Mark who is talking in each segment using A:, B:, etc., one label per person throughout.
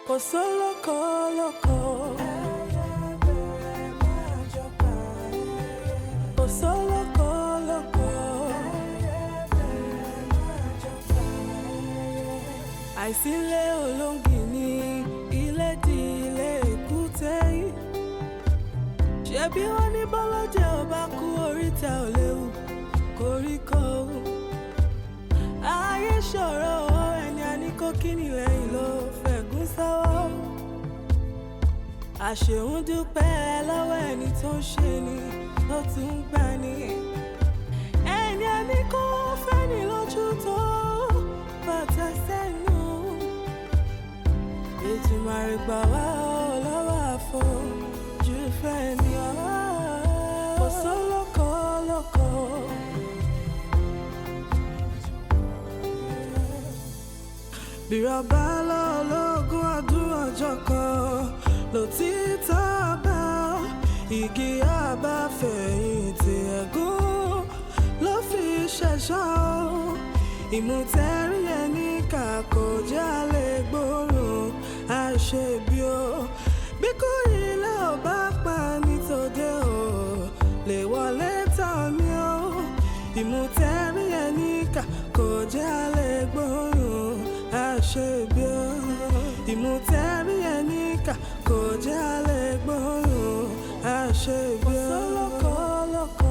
A: Kò sólókò lóko. Kò sólókò lóko. Àìsílẹ̀ olóńgì ní ilé di ilé èkúté yìí. Ṣebí wọ́n ní bọ́lọ́jẹ́ ò bá kú, oríta ò léwu koríko. Ayé ṣòro, ẹni a ní kó kíni lẹ́yìn ló fẹ̀gún sọ́wọ́. Àṣehùn dúpẹ́ lọ́wọ́ ẹni tó ń ṣe ni tó tún ń gbà ní. Ẹni a ní kó fẹ́ni lójú tó bàtà sẹ́nu. Ètùmàrè gbà wá ọ lọ́wọ́ àfojú fẹ́ ni ọ́. Kò sólókò lóko. Bírọ̀bá lọ́lọ́gún ọdún, ọjọ́ kan lòtítọ́ bá igi àbáfẹ̀yìntì, ẹ̀gún ló fi ṣẹ̀ṣọ́. Ìmùtẹ́rí ẹni kà kò jálè gbòòrùn àṣebí o. Bí kò ilé ò bá pa nítòde o, lè wọlé tán mi o. Ìmùtẹ́rí ẹni kà kò jálè gbòòrùn àṣebí o. Ìmùtẹ́rí ẹni kà kò jálè gbòòrùn àṣebí o. Kò sólókò lóko.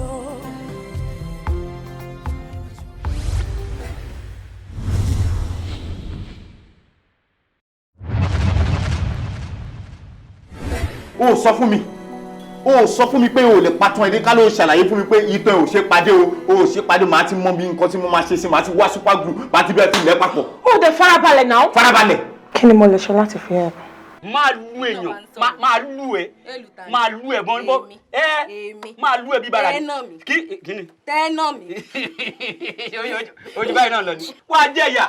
B: O sọ fún mi, o sọ fún mi pé o lè patán ẹni ká ló ṣàlàyé fún mi pé ìtàn ò ṣe pàdé o, o ò ṣe pàdé. Màá ti mọ bí nǹkan tí mo máa ṣe sí, màá ti wá super glue, màá ti bẹ́ẹ̀ fi lẹ́ papọ̀.
C: Ó dẹ̀ farabalẹ̀ náà.
B: Farabalẹ̀.
C: Kí ni mo lè ṣe láti fi help?
D: Máa lu èèyàn, máa lu ẹ, máa lu ẹ bọ́n bọ́ ẹ, máa lu ẹ bí bara ni. Kí kí ni?
E: Tẹ́nà mi.
D: Ojú báyìí náà lọ ni. Wà á jẹ ìyà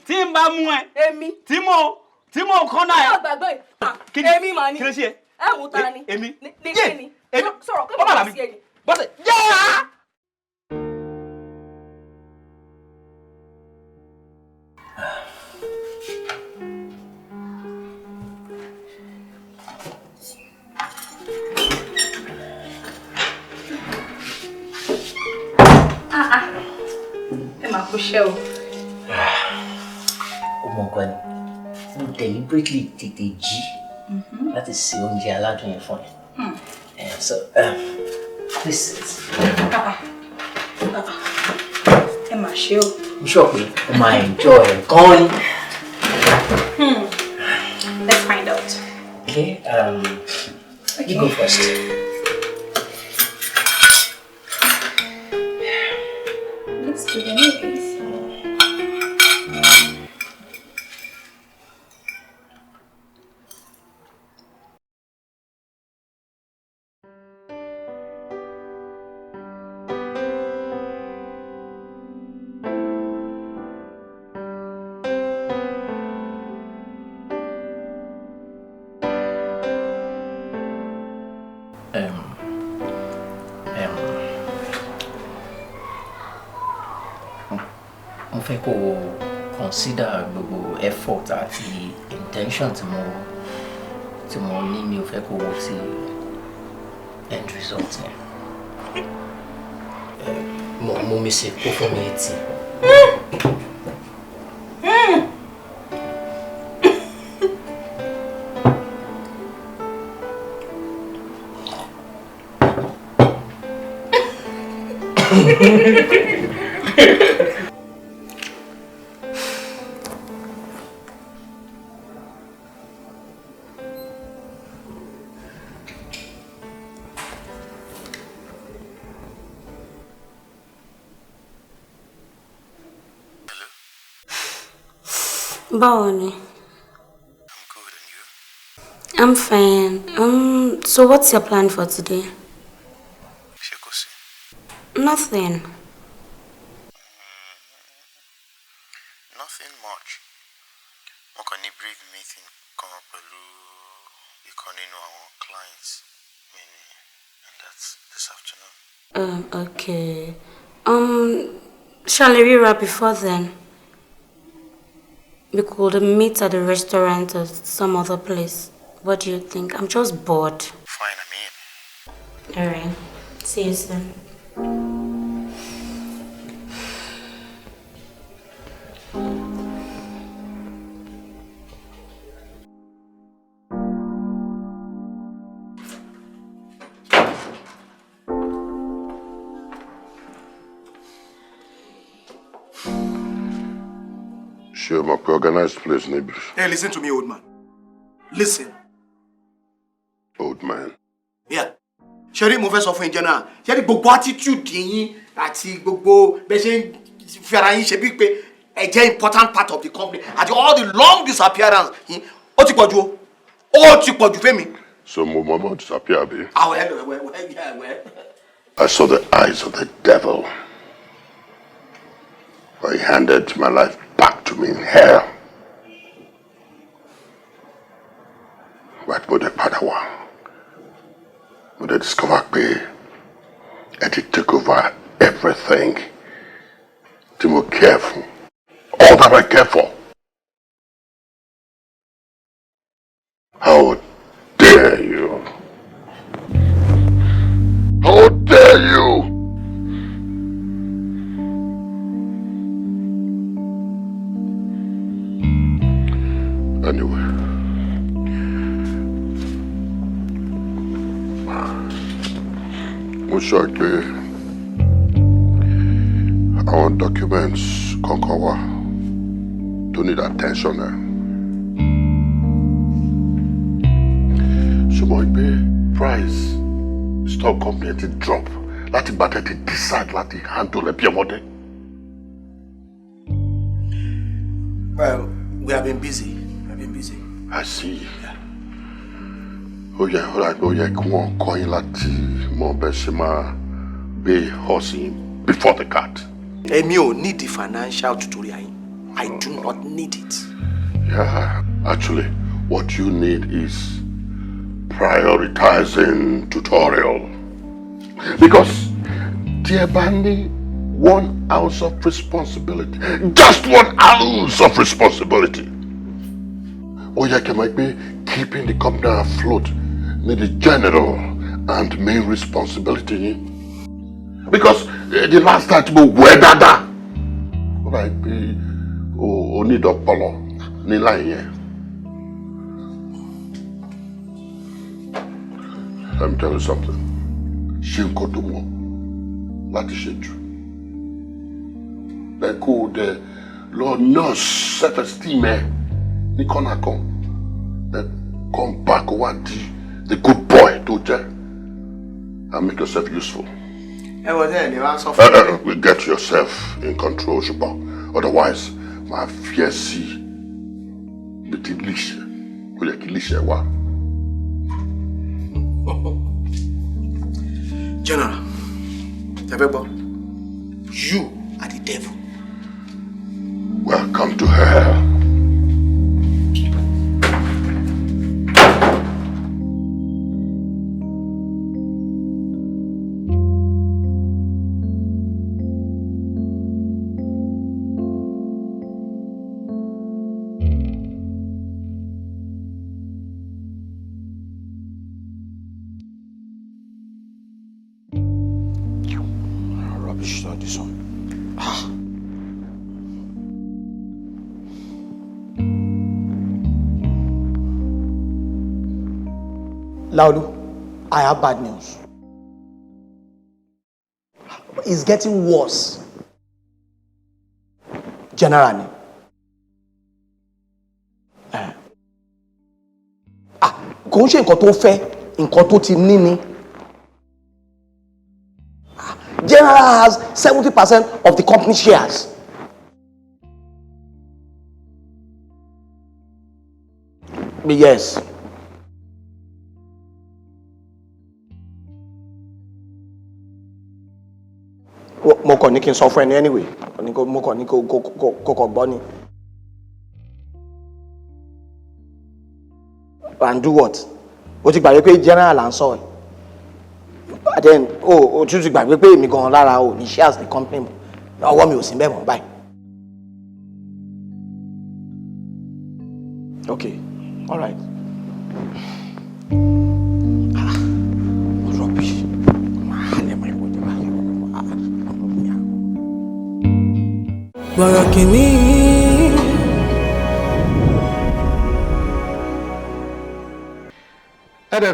D: tí n bá mú ẹ.
E: Èmi.
D: Tí mo kọ́ náà ẹ.
E: Yóò gbàgbé.
D: Kí ni?
E: Èmi mà ní.
D: Kí ló ṣe ẹ?
E: Ẹ wò ta ni?
D: Èmi.
E: Ní kí ni?
D: Èmi.
E: Sọ̀rọ̀ kí
D: Bọ́ bàbá
E: mo
D: mi.
E: sí ẹni.
D: Bọ́sẹ̀ yáa.
C: Ah ah. Ẹ máa kú iṣẹ́ o.
F: Ó mọ nǹkan ni, mo deliberately tètè jí láti ṣe oúnjẹ aládùn yẹn fún ẹ. So, please sit.
C: Ah ah. Ah ah. Ẹ máa ṣe o.
F: Mo sure pé o máa enjoy ẹ gan ni.
C: Let's find out.
F: Okay, you go first.
C: Looks good anyways.
F: Mo fẹ́ kó o consider gbogbo effort àti intention tí mo ní. Mi ò fẹ́ kó o ti end result yẹn. Mo mi ṣe kó fún mi létí.
G: Báwo ni? I'm fine. So what's your plan for today?
H: Ṣé kò sí?
G: Nothing.
H: Nothing much. Mo kàn ní brief meeting kan pẹ̀lú ìkan nínú àwọn clients mi ni, and that's this afternoon.
G: Okay. Shall we wrap before then? We could meet at the restaurant or some other place. What do you think? I'm just bored.
H: Fine, I'm in.
G: Alright. See you soon.
I: Ṣé o mọ̀ pé organized place níbí?
J: Hey, listen to me, old man. Listen.
I: Old man.
J: Yeah. Ṣé rí, mo fẹ́ sọ fún yín, general. Ṣé rí, gbogbo attitude yín àti gbogbo bẹ́ẹ̀ ṣe ń fi ara yín ṣe bíi pé ẹ jẹ́ important part of the company àti all the long disappearance yín, ó ti pọ̀ jù o. Ó ti pọ̀ jù fẹ́mi.
I: So mo mọ̀ disappear bí?
J: Àwọn ẹ̀ wẹ̀ wẹ̀ wẹ̀.
I: I saw the eyes of the devil. He handed my life back to me in hell. Right, mo dẹ̀ padà wá. Mo dẹ̀ discover pé ẹ ti take over everything tí mo care fún. All that I care for. How dare you? How dare you? Anyway, mo sọ pé àwọn documents kankan wà tó need attention ẹ. Ṣùgbọ́n pé price stock company ti drop láti gbà tẹ́ ti decide láti handle ẹ bí ọmọdé.
J: Well, we have been busy. We have been busy.
I: I see. Ó yẹ ó dà pé ó yẹ kí wọ́n kọ́ yín láti mọ bẹ́ẹ̀ ṣe máa gbé horse yín before the cart.
J: Èmi ò need the financial tutorial yín. I do not need it.
I: Yeah, actually, what you need is prioritizing tutorial. Because tí ẹ bá ní 1 ounce of responsibility, just 1 ounce of responsibility, ó yẹ kí ẹ mọ̀ pé keeping the company afloat ní the general and main responsibility yín. Because the last time tí mo wẹ̀ dáadáa, ó dà pé o ní ìdọ́pọlọ ní láì yẹn. Let me tell you something. Ṣe nǹkan tó mọ̀ láti ṣe jù. Ẹ kó o dẹ̀ lọ nurse self-esteem ẹ ní kọ́nà kan. Then come back wá di the good boy tó jẹ́ and make yourself useful.
J: Ẹ wọ tẹ́lẹ̀ lè wá sọ fún mi.
I: Get yourself in control, ṣùgbọ́n otherwise máa fi ẹ́ sí ibi tí leash ó yẹ kí leash ẹ wà.
J: General, ẹ fẹ́ gbọ́, you are the devil.
I: Welcome to hell.
J: Rubbish on this one. Ah. Laolu, I have bad news. It's getting worse. General ni. Eh. Ah, kò ń ṣe nǹkan tó fẹ́, nǹkan tó ti ní ni. General has 70% of the company shares. Yes. Mo kàn ní kí n sọ fún ẹ ní anyway. Mo kàn ní kó kàn gbọ́ ni. And do what? O ti gbàgbé pé general là ń sọ ẹ̀. Then o tún ti gbàgbé pé èmi gan lára o ní shares ní company mọ́. Ọwọ́ mi ò sí bẹ́ẹ̀ mọ́ báyìí. Okay, all right. Ah, rubbish. Máa lè máa wọlé wá.
A: Bọ̀rọ̀ kìíní.
K: Ẹ̀dẹ̀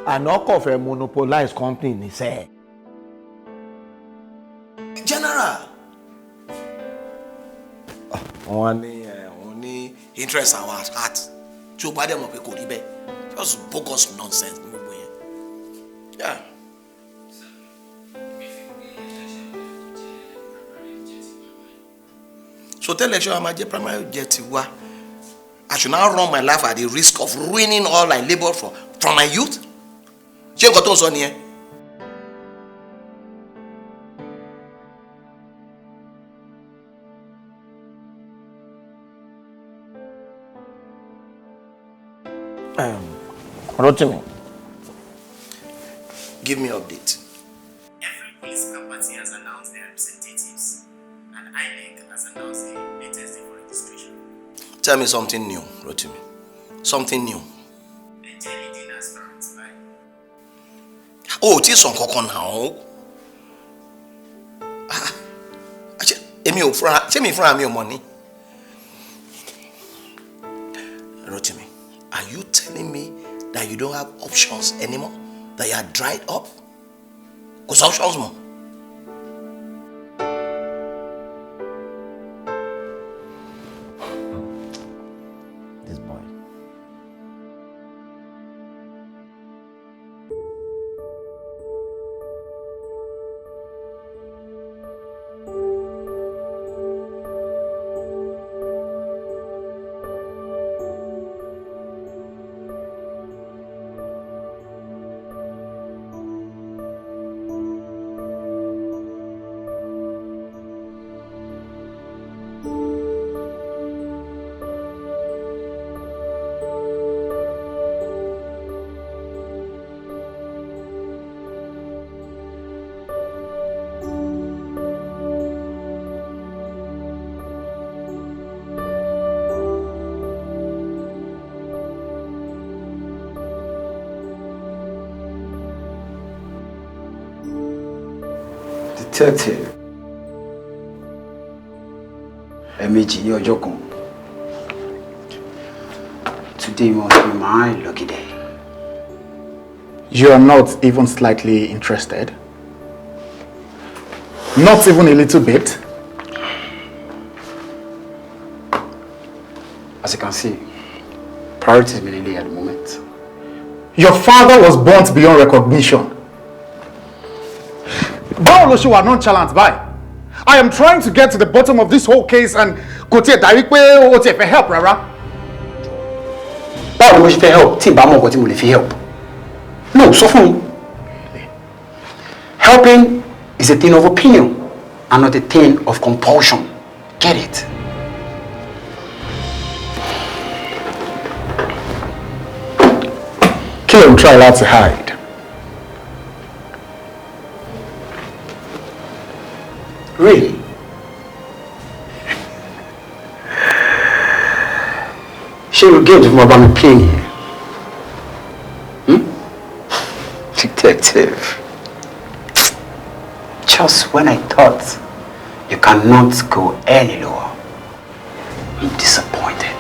J: Àná kò fẹ́ monopolize company ní sẹ́ẹ̀.
L: General, wọ́n ní òun ní interest àwọn at heart, tí o bá dẹ̀ mọ̀ pé kò rí bẹ́ẹ̀, just bogus nonsense ní gbogbo yẹn. Yeah. So tell election a máa jẹ́ primary objective wa. I should now run my life at the risk of ruining all I laboured for from my youth? Ṣé nǹkan tó ń sọ nìyẹn?
J: Rotimi.
L: Give me update.
H: Every political party has announced their representatives, and INEC has announced the latest day for registration.
L: Tell me something new, Rotimi. Something new.
H: Ǹjẹ́ leading aspirant báyìí?
L: O ò tí ì sọ nǹkan kan náà. Ah, ṣé èmi ò fúnra, ṣé mi fúnra mi ò mọ̀ ni? Rotimi, are you telling me that you don't have options anymore? That you are dried up? Kò sí options mọ́. This boy.
M: Detective, ẹ̀ẹ̀mejì ní ọjọ́ kan. Today must be my lucky day.
K: You are not even slightly interested? Not even a little bit?
M: As you can see, priorities mi lélẹ̀ at the moment.
K: Your father was burnt beyond recognition. Báwo ló ṣe wà nonchalant báyìí? I am trying to get to the bottom of this whole case and kò tiẹ̀ dàbí pé o tiẹ̀ fẹ́ help rárá.
M: Báwo ni mo ṣe fẹ́ help tí ì bá mọ̀ nǹkan tí mo lè fi help? No, sọ fún mi. Helping is a thing of opinion and not a thing of compulsion. Get it?
K: Kí ló ń try láti hide?
M: Really? Ṣé o game tí mo bá mi play nìyẹn? Hmm? Detective. Just when I thought you cannot go any lower, I'm disappointed.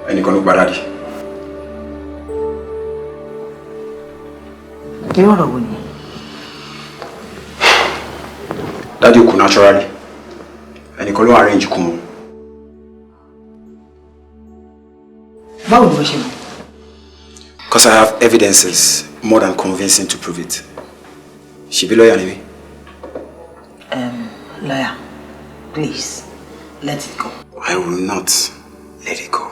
M: Ẹnìkan ló pa daddy.
C: Irú ọ̀rọ̀ wo ni?
M: Daddy kú naturally. Ẹnìkan ló arrange kú wọn.
C: Báwo ni wọ́n ṣe mọ̀?
M: Because I have evidences more than convincing to prove it. Ṣebí lawyer ni mí.
C: Lawyer, please, let it go.
M: I will not let it go.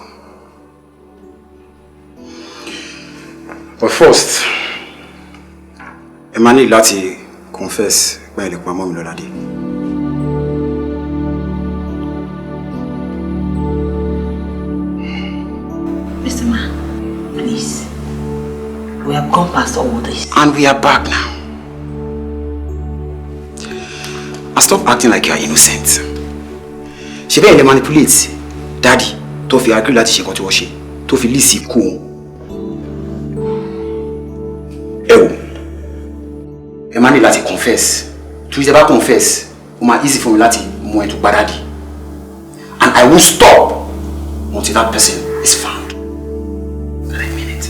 M: But first, ẹ máa ní láti confess pé ẹ lè pa mọ́ mi Lọ́ládé.
C: Mr. Man, please. We have gone past all this.
M: And we are back now. And stop acting like you are innocent. Ṣé bẹ́ẹ̀ lè manipulate daddy tó fi agree láti ṣe nǹkan tí wọ́n ṣe tó fi lì ikú òun. Ẹ wò, ẹ máa ní láti confess. Tí ẹ bá confess, ó máa easy fún mi láti mú ẹ tó pa daddy. And I won't stop until that person is found. And I mean it.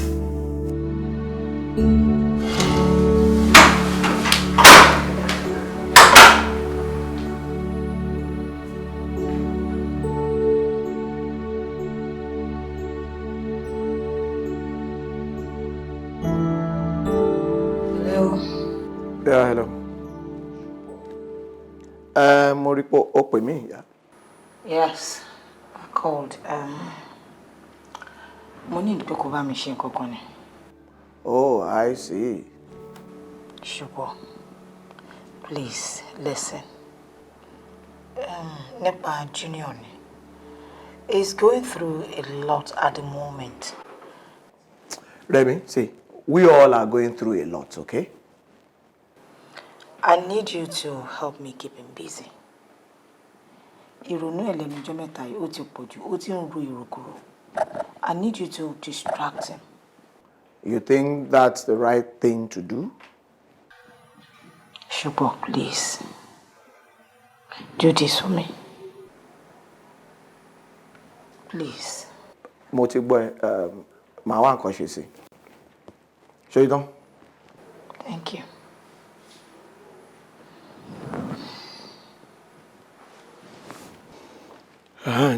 C: Hello.
J: Yeah, hello. Mo rí pé o pè mí, ìyá.
C: Yes, I called. Mo ní ìdúpẹ́ kó bá mi ṣe nǹkan kan ni.
J: Oh, I see.
C: Ṣùgbọ́n, please listen. Nípa Junior ni. He's going through a lot at the moment.
J: Remy, see, we all are going through a lot, okay?
C: I need you to help me keep him busy. Ìrònú ẹ̀ lẹ́nu ọjọ́ mẹ́ta yìí ó ti pọ̀ jù, ó ti ń ro ìròkúrò. I need you to distract him.
J: You think that's the right thing to do?
C: Ṣùgbọ́n, please, do this for me. Please.
J: Mo ti gbọ́ ẹ, màá wá nǹkan ṣe sí i. Ṣé o tán?
C: Thank you.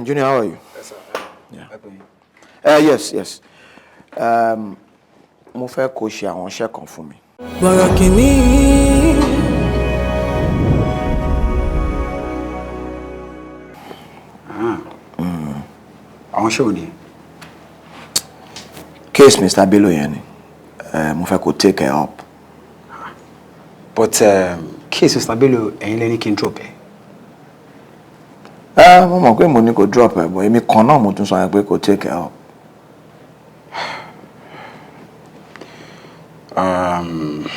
J: Junior, how are you?
M: Yes, sir.
J: Yeah. Yes. Mo fẹ́ kó ṣe àwọn iṣẹ́ kan fún mi.
A: Bọ̀rọ̀ kìíní.
M: Àwọn ṣé ò ní?
J: Case Mr. Bello yẹn ni. Mo fẹ́ kó take her up.
M: But case Mr. Bello, ẹ̀yin lẹ́ni kí n drop ẹ̀.
J: Mo mọ̀ pé mo ní kó drop ẹ̀, but èmi kan náà mo tún sọ yẹn pé kó take her up.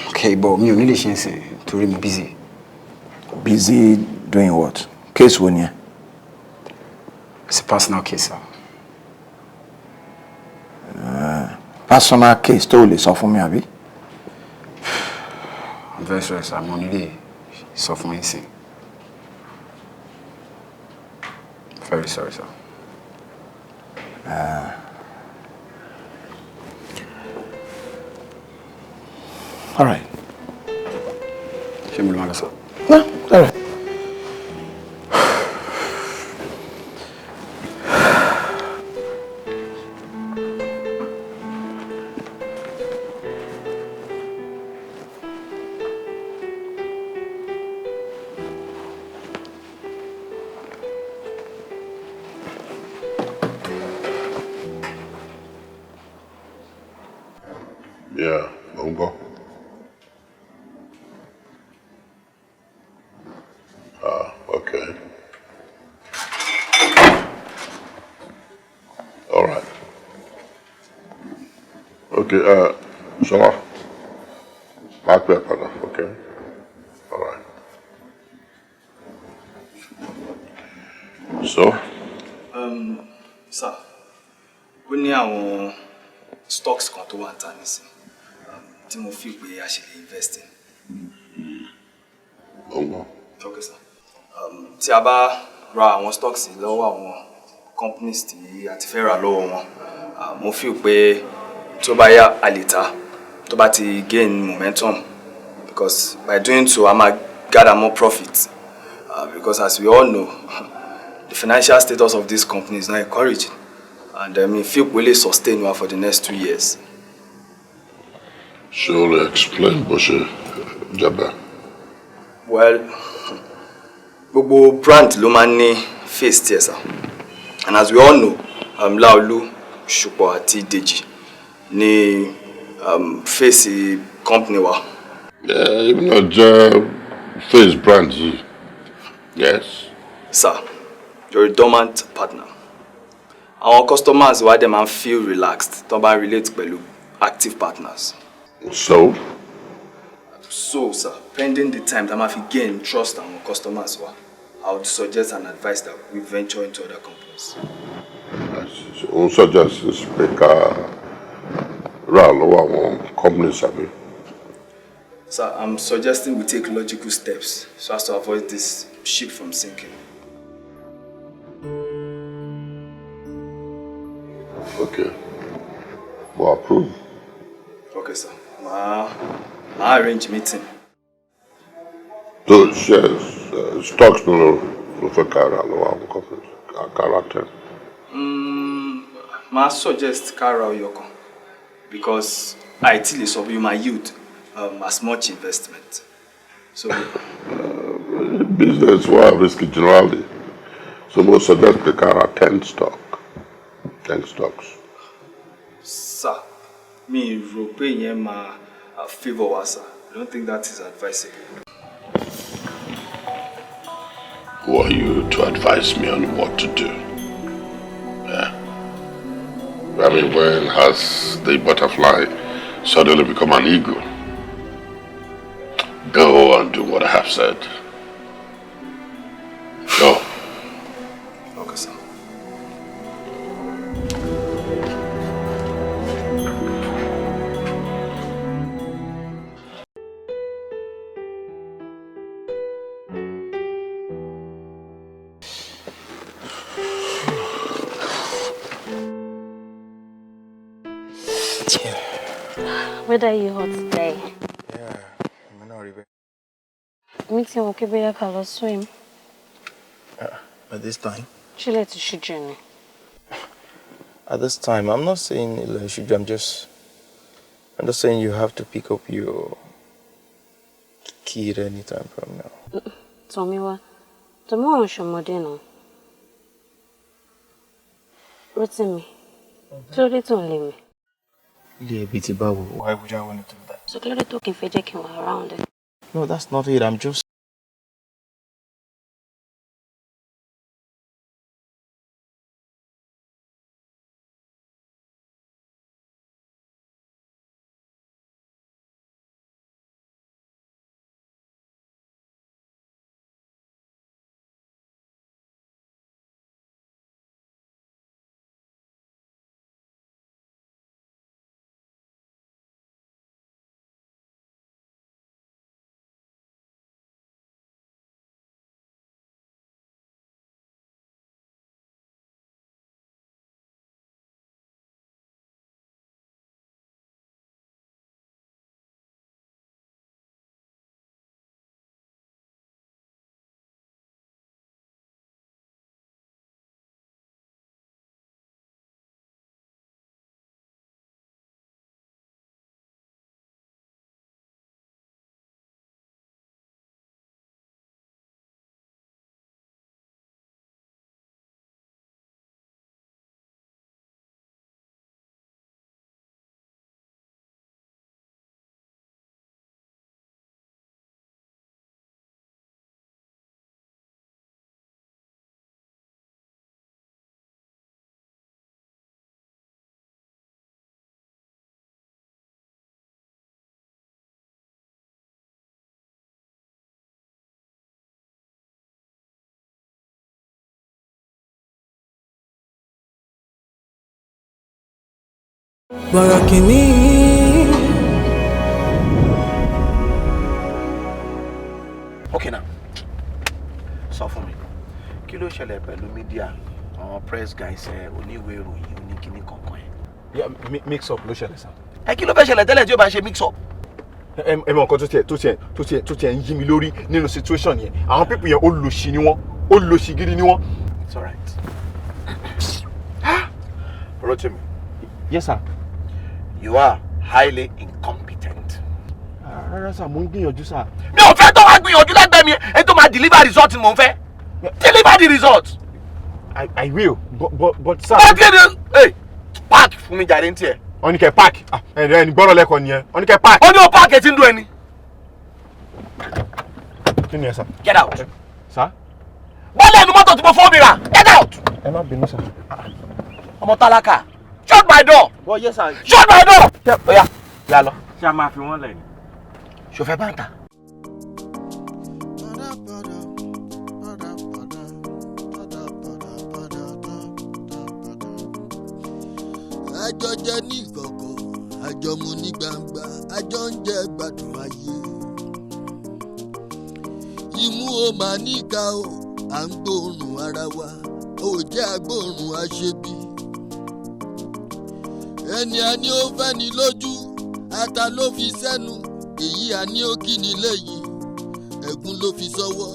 M: Okay, but mi ò ní lè ṣe ń sìn torí mo busy.
J: Busy doing what? Case wo ni ẹ?
M: It's a personal case, sir.
J: Personal case tó o lè sọ fún mi, àbí?
M: I'm very sorry, sir. Mo ní lè sọ fún yín sìn. Very sorry, sir.
J: All right.
M: Ṣé mo lè máa lọ sọ?
L: No, all right.
I: Yeah, mo ń gbọ́. Ah, okay. All right. Okay, Ṣọlá, máa pè ẹ́ padà, okay? All right. So?
N: Sir, ó ní àwọn stocks kan tó wà ń ta nísìn tí mo fi pé a ṣe lè invest in.
I: Mo ń gbọ́.
N: Okay, sir. Tí a bá ra àwọn stocks yìí lọ́wọ́ àwọn companies tí a ti fẹ́ rà lọ́wọ́ wọn, mo feel pé tó bá yá a lè tà tó bá ti gain momentum, because by doing so a máa gather more profit, because as we all know, the financial status of this company is not encouraging, and I feel pé ó lè sustain wa for the next 2 years.
I: Ṣé o lè explain bó ṣe jẹ́ bẹ́ẹ̀?
N: Well, gbogbo brand ló máa ń ní face tiẹ̀, sir, and as we all know, Láolú, Ṣùpọ̀ àti Dèjì ní face company wa.
I: Yeah, èmi náà jẹ́ face brand yìí. Yes.
N: Sir, you're a dormant partner. Àwọn customers wa dẹ̀ máa ń feel relaxed tó bá relate pẹ̀lú active partners.
I: So?
N: So, sir, pending the time that ma fi gain trust àwọn customers wa, I would suggest and advise that we venture into other companies.
I: O suggest pé ká rà lọ́wọ́ àwọn companies, àbí?
N: Sir, I'm suggesting we take logical steps so as to avoid this ship from sinking.
I: Okay. Mo approve.
N: Okay, sir. Màá arrange meeting.
I: So shares, stocks ló ló fẹ́ ká rà lọ́wọ́ àwọn companies, ká rà 10.
N: Màá suggest ká ra ọyọ kan because a ì tí lè sọ bí ó máa yield as much investment. So,
I: Business wà risky generally. So mo suggest pé ká ra 10 stock. 10 stocks.
N: Sir, mi rò pé ìyẹn máa favour wa, sir. I don't think that is advisable.
I: Who are you to advise me on what to do? Yeah. I mean, when has the butterfly suddenly become an eagle? Go and do what I have said. Go.
N: Okay, sir.
G: Weather yìí hot today.
H: Yeah, èmi náà rí bẹ́ẹ̀.
G: Mi ti wò pé bóyá ká lọ swim.
H: At this time?
G: Ṣílẹ̀ ti ṣú jù ni.
H: At this time, I'm not saying ilẹ̀ ṣú jù, I'm just saying you have to pick up your kid anytime from now.
G: Tọ́míwá. Tọ́míwá ò ń ṣọmọdé náà. Rótìmí, kí ló dé tó ń lé mi?
H: Ilé ẹbí ti báwo? Why would I want to do that?
G: So kí ló dé tó kí n fẹ́ jẹ́ kí n wà around ẹ?
H: No, that's not it. I'm just
A: Bọ̀rọ̀ kìíní.
L: Okay now, sọ fún mi, kí ló ṣẹlẹ̀ pẹ̀lú media, àwọn press guys ẹ, oníwèé ìròyìn, oníkíní kankan ẹ?
B: Yeah, mix up ló ṣẹlẹ̀ sá.
L: Ẹ kí ló fẹ́ ṣẹlẹ̀ tẹ́lẹ̀ tí ó bá ṣe mix up?
B: Ẹ mọ nǹkan tó tiẹ̀ ń yí mi lórí nínú situation yẹn, àwọn people yẹn, olòṣì ni wọ́n, olòṣì gidi ni wọ́n.
L: It's alright. Rotimi.
B: Yes, sir.
L: You are highly incompetent.
B: Rárá sir, mo ń gbìyànjú sir.
L: Mi ò fẹ́ tó wá gbìyànjú lẹ́gbẹ̀ẹ́ mi. Ẹni tó máa deliver result ni mò ń fẹ́. Deliver the result.
B: I will, but sir.
L: But kí ni? Hey, park fún mi jàre ní tiẹ̀.
B: Wọ́n ní kẹ́ park. Ẹni ẹni gbọ́dọ̀ lẹ́kọ̀ọ́ nìyẹn, wọ́n ní kẹ́ park.
L: Ó ní o park, etí ń dún ẹni.
B: Kí ni ẹ sir?
L: Get out.
B: Sir.
L: Bọ́lá ẹnu mọ́tò tí mo fọ́ mi rà. Get out.
B: Ẹ má bínú sir.
L: Ọmọ tálákà. Shut my door.
B: Well, yes, sir.
L: Shut my door. Oya, yà lọ.
D: Ṣé a máa fi wọ́n lẹ̀ ni?
L: Ṣo fẹ́ báńtà?
O: Àjọ jẹ ní ìkọ̀kọ̀, àjọ mu ní gbangba, àjọ ń jẹ gbádùn ayé. Imú o máa níka o, à ń gbóòórùn ara wa, ò jẹ́ agbóòórùn aṣebi. Ẹni a ní ó fẹ́ ni lójú, ata ló fi sẹ́nu. Èyí a ní ó kí ni lẹ́yìn, ẹ̀gún ló fi sọ́wọ́.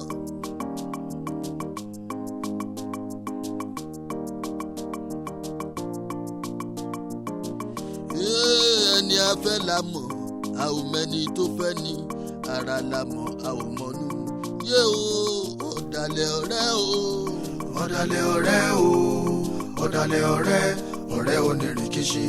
O: Ẹni a fẹ́ la mọ̀, a ò mẹ́ni tó fẹ́ ni. Ara la mọ̀, a ò mọ̀nú. Yé o, ọ̀dàlẹ̀ ọ̀rẹ́ o.
J: Ọ̀dàlẹ̀ ọ̀rẹ́ o, ọ̀dàlẹ̀ ọ̀rẹ́, ọ̀rẹ́ onírìnkìṣì.